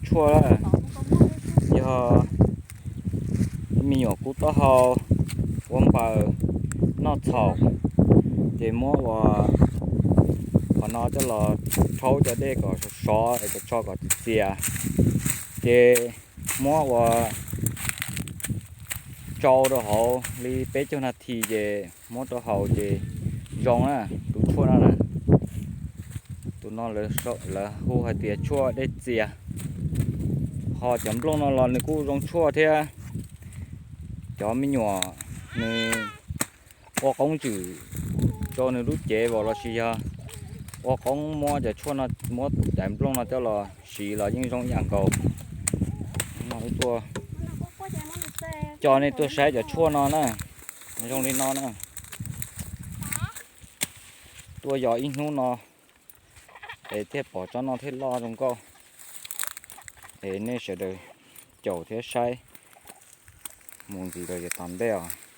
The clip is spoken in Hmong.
tshuaj lawm. Yog me nyuam kub taub hau, ua npaws, noj txhaum, ces muab ua qhov no coj los rhaub cov dej kom sov sov es cov tsho kom txias txias, ces muab ua tsau rau hauv li peb caug nas this ces muab rau haus ces zoo na. Tus tshuaj no na, tus no lawv hu hais tias tshuaj dej txias. Ho cov nplooj no los nws kuj zoo tshuaj thiab. Cov me nyuam nws ua qoob tswm rau nws lub cev lossis yog ua qoob muab cov tshuaj no, muab cov nplooj no coj los siv los yeej zoo ib yam nkaus. Tuaj, coj nej tuaj saib cov tshuaj no na, zoo li no na. Tuaj yos ib hnub no es thiaj pom tsob no thiaj loj zoo nkauj. Es nej sawv daws caum thiab saib mus ntxiv rau yav tom ntej os.